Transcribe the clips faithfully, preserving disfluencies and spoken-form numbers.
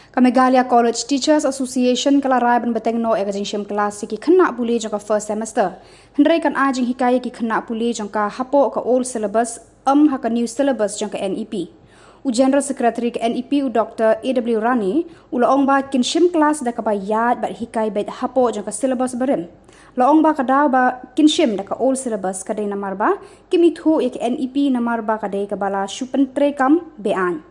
Ka Meghalaya College Teachers Association ka la rai ban bteng noh ïa ka jingshim klas ïa ki khynnah pule jong ka first semester. Hynrei kan ai jinghikai ïa ki khynnah pule jong ka hapoh ka old syllabus, ym ha ka new syllabus jong ka N E P. U General Secretary ka N E P, u Doctor A W Rani, u la ong ba kin shim klas da kaba ïaid bad hikai beit hapoh jong ka syllabus barim. La ong ba ka daw ba kin shim da ka old syllabus ka dei namar ba kim ithuh ïa ka N E P namar ba ka dei kaba la shu pyntreikam be-aiñ.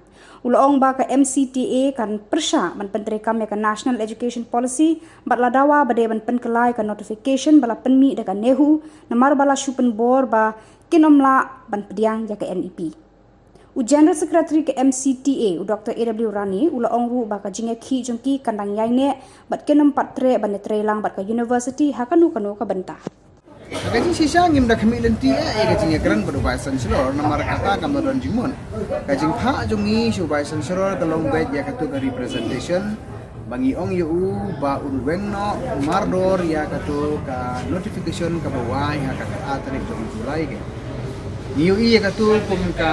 U la ong ba ka M C T A kan pyrshah ban pyntreikam ïa ka National Education Policy bad la dawa ba dei ban pynkylla ïa ka notification ba la pynmih da ka NEHU namar ba la shu pynbor ba kin ym lah ban pdiang ïa ka N E P. U General Secretary ka M C T A, u Doctor A W Rani, u la ong ruh ba ka jingïakhih jong ki kan dang ïaineh bad kin ym pat treh ban ïatreilang bad ka university ha kano kano ka bynta. Ka jingshisha ngim da khmih lynti eh ïa ka jingïakren bad u Vice Chancellor namar kata kam da don jingmut. Ka jingphah jong ngi sha u Vice Chancellor ka long beit ïa katu ka representation ba ngi ong ïa u ba un weng noh mardor ïa katu ka notification kaba wai ha ka khatar tarik jong u July ka. Ngi ïohi ïa katu kum ka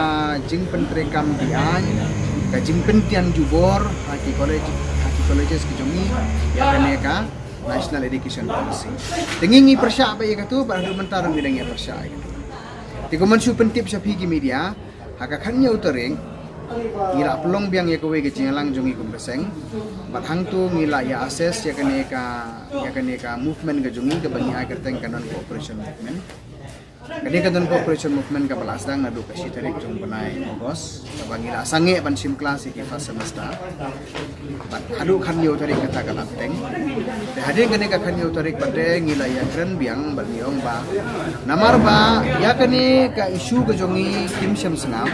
jingpyntreikam be-aiñ, ka jingpyntian jubor ha ki college, ha ki colleges ki jong ngi ïa kane ka National Education Policy. Te ngi ngi pyrshah beit ïa katu, bad haduh mynta ruh ngi dang ïa pyrshah ïa katu. Te kumno shu pyntip sha phi ki media, ha ka khathynñiew tarik ngi la pynlong biang ïa kawei ka jingïalang jong ngi kum ka seng. Bad hangtu ngi la ïa assess ïa kane ka, ïa kane ka movement ka jong ngi kaba ngi ai kyrteng ka non-cooperation movement. Kane ka non-cooperation movement kaba la sdang naduh ka shi tarik jong u bnai August, kaba ngi la sangeh ban shim klas ïa ki first semester. Bad haduh khathynñiew tarik kata ka la bteng. Te hadien kane ka khathynñiew tarik pat te ngi la ïakren biang bad ngi ong ba namar ba ïa kane ka issue ka jong ngi kim shym sngap.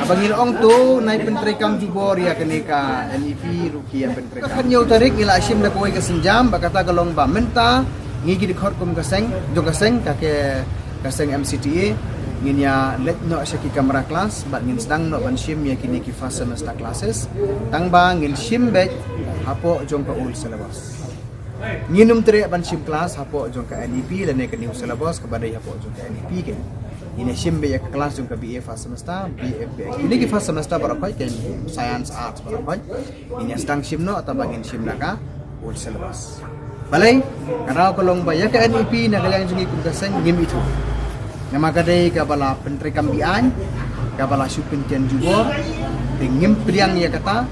Haba ngi la ong to nai pyntreikam jubor ïa kane ka N E P ruh ki ïa pyntreikam. Khathynñiew tarik ngi la shim da kawei ka sienjam ba kata ka long ba mynta ngi ki dkhot kum ka seng, jong ka seng, ka ke, ka seng M C T A, ngin ïa leit noh sha ki kamra klas bad ngin sdang noh ban shim ïa kine ki first semester classes. Tang ba ngin shim beit hapoh jong ka old syllabus. Ngin ym treh ban shim klas hapoh jong ka N E P lane ka new syllabus kaba dei hapoh jong ka N E P ka. Ngin ïa shim beit ïa ka klas jong ka B A first semester, B A, B A. Kine ki first semester baroh khoit, ki science, arts baroh khoit. Ngin ïa sdang shim noh, tang ba ngin shim da ka old syllabus. Balei, ka daw ka long ba ïa ka N E P na ka liang jong ngi kum ka seng ngim ithuh. Namar ka dei kaba la pyntreikam be-aiñ, kaba la shu pyntian jubor, te ngim pdiang ïa kata.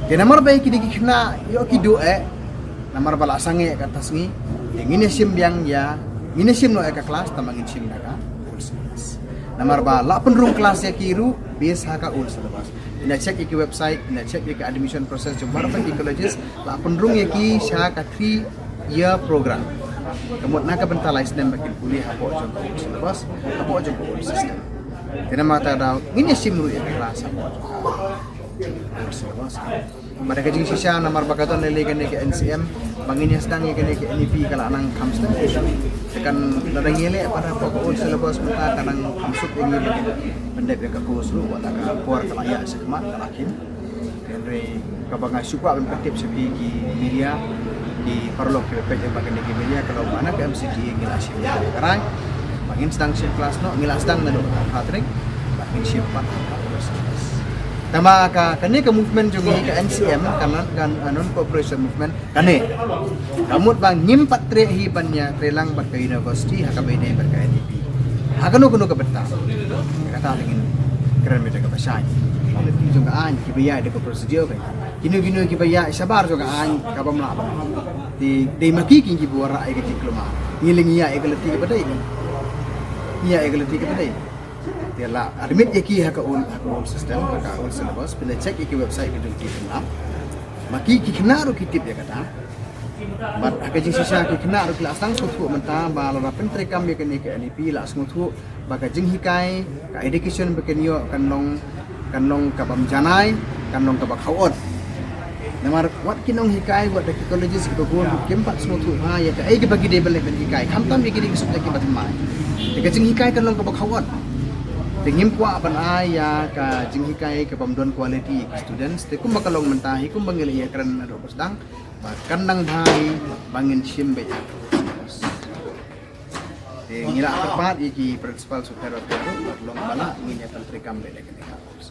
Te namar ba ïa kine ki khynnah ïoh ki duh eh, namar ba la sangeh kata sngi, te ngin ïa shim biang ïa, ngin ïa shim noh ïa ka klas, tang ba ngin shim da ka old syllabus. Namar ba la pynrung klas ïa ki ruh based ha ka old syllabus. Phin ïa check ïa ki website, phin ïa check ïa ka admission process jong baroh ki colleges, la pynrung ïa ki sha ka three year program. Ka mut na ka bynta lai snem ba kin pule hapoh jong ka old syllabus, hapoh jong ka old system. Te namar kata daw ngin ïa shim ruh ïa ka klas hapoh jong ka old syllabus. Bad ka jingshisha namar ba ka don lei lei kane ka N C M, ba ngin ïa sdang ïa kane ka N E P ka la nang kham suk. Te kan lada ngi leh pat hapoh ka old syllabus mynta ka nang kham suk ïa ngi ba ngin pyndep ïa ka course ruh, wat la ka por ka la ïaid shakhmat ka la khim. Hynrei kaba nga shu kwah ban pyntip sha phi ki media, ki paralok kiba peit ïa ba kane ki media, ka long ba na ka M C T A ngi la shim ïa ka rai ba ngin sdang shim klas noh, ngi la sdang naduh ka phatring, ba ngin shim pat ha ka old syllabus. Tang ba ka, kane ka movement jong ngi ka N C M, ka non, ka non-cooperation movement, kane ka mut ba ngim pat treh hi ban ïa treilang bad ka university ha kaba ïadei bad ka N E P ha kano kano ka bynta. Kata te ngin kren beit da kaba shai. Ki jong ka aiñ kiba ïaid da ka procedure ka, kino kino kiba ïaid shabar jong ka aiñ ka bym lah ba. Te dei ma ki kin kiba wanrah ïa ka jingkulmar. Ngi leh ngi ïaid ïa ka lynti kaba dei, ngi ïaid ïa ka lynti kaba dei. Te la admit ïa ki ha ka old, ha ka old system, ha ka old syllabus. Phin ïa check ïa ki website ka jong ki, phin lap. Ma ki, ki khynnah ruh ki tip ïa kata. Bad ha ka jingshisha ki khynnah ruh ki la sdang sngewthuh mynta ba lada pyntreikam ïa kane ka N E P, la sngewthuh ba ka jinghikai, ka education ba kin ïoh kan long, kan long ka bym janai, kan long kaba khawoh. Namar wat ki nonghikai, wat da ki colleges kiba bun kim pat sngewthuh bha ïa kaei kaba ki dei ban leh ban hikai, khamtam ïa kine ki subject kiba thymmai. Te ka jinghikai kan long kaba khawoh. Te ngim kwah ban ai ïa ka jinghikai ka bym don quality ïa ki students. Te kumba ka long mynta hi, kumba ngi la ïakren naduh ba sdang, ba kan nang bha hi ba ngin shim beit ïa ka course. Te ngi la kyrpad ïa ki principal, super, super ruh, ba long ba lah ngin ïa pyntreikam beit ïa kane ka course.